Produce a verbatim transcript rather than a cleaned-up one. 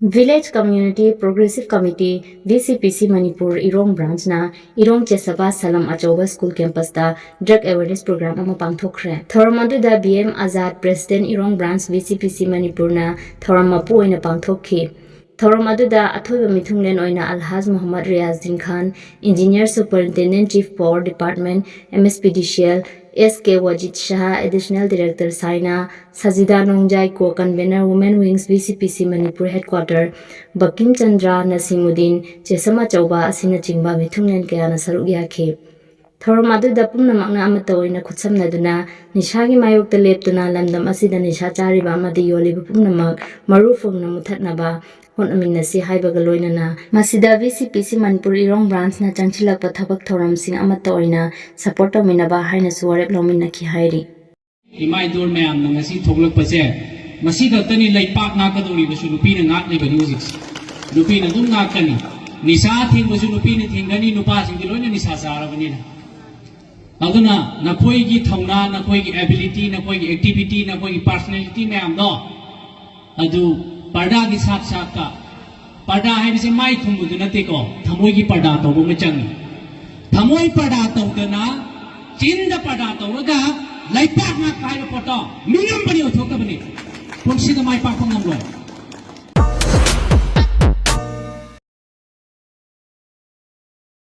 Village Community Progressive Committee, V C P C Manipur ꯏꯔꯣꯡ branchꯅ ꯏꯔꯣꯡ ꯆꯦꯁꯕꯥ ꯁꯂꯝ ꯑꯆꯧꯕ school campusꯇ drug awareness program ꯑꯃ ꯄꯥꯡꯊꯣꯛꯈ꯭ꯔꯦ꯫ ꯊꯧꯔꯝ ꯑꯗꯨꯗ B M Azad, President, ꯏꯔꯣꯡ branch, V C P C ꯃꯅꯤꯄꯨꯔꯅ ꯊꯧꯔꯝ ꯃꯄꯨ ꯑꯣꯏꯅ ꯄꯥꯡꯊꯣꯛꯈꯤ꯫ ꯊꯧꯔꯝ ꯑꯗꯨꯗ ꯑꯊꯣꯏꯕ ꯃꯤꯊꯨꯡꯂꯦꯟ ꯑꯣꯏꯅ ꯑꯜꯍꯥꯖ ꯃꯣꯍꯝꯃꯗ ꯔꯤꯌꯥꯖꯗꯤꯟ ꯈꯥꯟ, Engineer Superintendent, Chief Power Department, M S P D C L, S K ꯋꯥꯖꯤꯗ ꯁꯍꯥ, Additional Director ꯁꯥꯏꯅꯥ, ꯁꯖꯤꯗꯥ ꯅꯣꯡꯖꯥꯏ, Co-Convener, Women Wings, V C P C Manipur headquarter, ꯕꯀꯤꯝ Chandra, Nasimuddin, ꯆꯦꯁꯝ ꯑꯆꯧꯕ ꯑꯁꯤꯅꯆꯤꯡꯕ ꯃꯤꯊꯨꯡꯂꯦꯟ ꯀꯌꯥꯅ ꯁꯔꯨꯛ ꯌꯥꯈꯤ꯫ ꯊꯧꯔꯝ ꯑꯗꯨꯗ ꯄꯨꯝꯅꯃꯛꯅ ꯑꯃꯠꯇ ꯑꯣꯏꯅ ꯈꯨꯠꯁꯝꯅꯗꯨꯅ ꯅꯤꯁꯥꯒꯤ ꯃꯥꯌꯣꯛꯇ ꯂꯦꯞꯇꯨꯅ ꯂꯝꯗꯝ ꯑꯁꯤꯗ ꯅꯤꯁꯥ ꯆꯥꯔꯤꯕ ꯑꯃꯗꯤ ꯌꯣꯜꯂꯤꯕ ꯄꯨꯝꯅꯃꯛ ꯃꯔꯨ ꯐꯪꯅ ꯃꯨꯊꯠꯅꯕ ꯍꯣꯠꯅꯃꯤꯟꯅꯁꯤ ꯍꯥꯏꯕꯒ ꯂꯣꯏꯅꯅ ꯃꯁꯤꯗ V C P C Manipur ꯏꯔꯣꯡ branchꯅ ꯆꯪꯁꯤꯜꯂꯛꯄ ꯊꯕꯛ ꯊꯧꯔꯝꯁꯤꯡ ꯑꯃꯠꯇ ꯑꯣꯏꯅ support ꯇꯧꯃꯤꯟꯅꯕ ꯍꯥꯏꯅꯁꯨ ꯋꯥꯔꯦꯞ ꯂꯧꯃꯤꯟꯅꯈꯤ ꯍꯥꯏꯔꯤ꯫ ꯏꯃꯥ ꯏꯗꯣꯜ ꯃꯌꯥꯝꯅ ꯉꯁꯤ ꯊꯣꯛꯂꯛꯄꯁꯦ, ꯃꯁꯤ ꯈꯛꯇꯅꯤ ꯂꯩꯄꯥꯛ ꯉꯥꯛꯀꯗꯧꯔꯤꯕꯁꯨ ꯅꯨꯄꯤꯅ ꯉꯥꯛꯂꯤꯕꯅꯤ ꯍꯧꯖꯤꯛꯁꯦ꯫ ꯅꯨꯄꯤꯅ ꯑꯗꯨꯝ ꯉꯥꯛꯀꯅꯤ꯫ ꯅꯤꯁꯥ ꯊꯤꯡꯕꯁꯨ ꯅꯨꯄꯤꯅ ꯊꯤꯡꯒꯅꯤ, ꯅꯨꯄꯥꯁꯤꯡꯗꯤ ꯂꯣꯏꯅ ꯅꯤꯁꯥ ꯆꯥꯔꯕꯅꯤꯅ꯫ ꯑꯗꯨꯅ ꯅꯈꯣꯏꯒꯤ ꯊꯧꯅꯥ, ꯅꯈꯣꯏꯒꯤ ability, ꯅꯈꯣꯏꯒꯤ activity, ꯅꯈꯣꯏꯒꯤ personality ꯃꯌꯥꯝꯗꯣ ꯑꯗꯨ ꯄꯔꯗꯥꯒꯤ ꯁꯥꯛ ꯁꯥꯛꯇ, ꯄꯔꯗꯥ ꯍꯥꯏꯕꯁꯦ ꯃꯥꯏ ꯈꯨꯝꯕꯗꯨ ꯅꯠꯇꯦꯀꯣ, ꯊꯃꯣꯏꯒꯤ ꯄꯔꯗꯥ ꯇꯧꯕ ꯑꯃ ꯆꯪꯉꯤ꯫ ꯊꯃꯣꯏ ꯄꯔꯗꯥ ꯇꯧꯗꯅ, ꯆꯤꯟꯗ ꯄꯔꯗꯥ ꯇꯧꯔꯒ ꯂꯩꯄꯥꯛ ꯉꯥꯛꯄ ꯍꯥꯏꯕ ꯄꯣꯠꯇꯣ ꯃꯤꯉꯝꯕꯅꯤ, ꯑꯣꯏꯊꯣꯛꯇꯕꯅꯤ꯫ ꯄꯨꯟꯁꯤꯗ ꯃꯥꯏ ꯄꯥꯛꯄ ꯉꯝꯂꯣꯏ꯫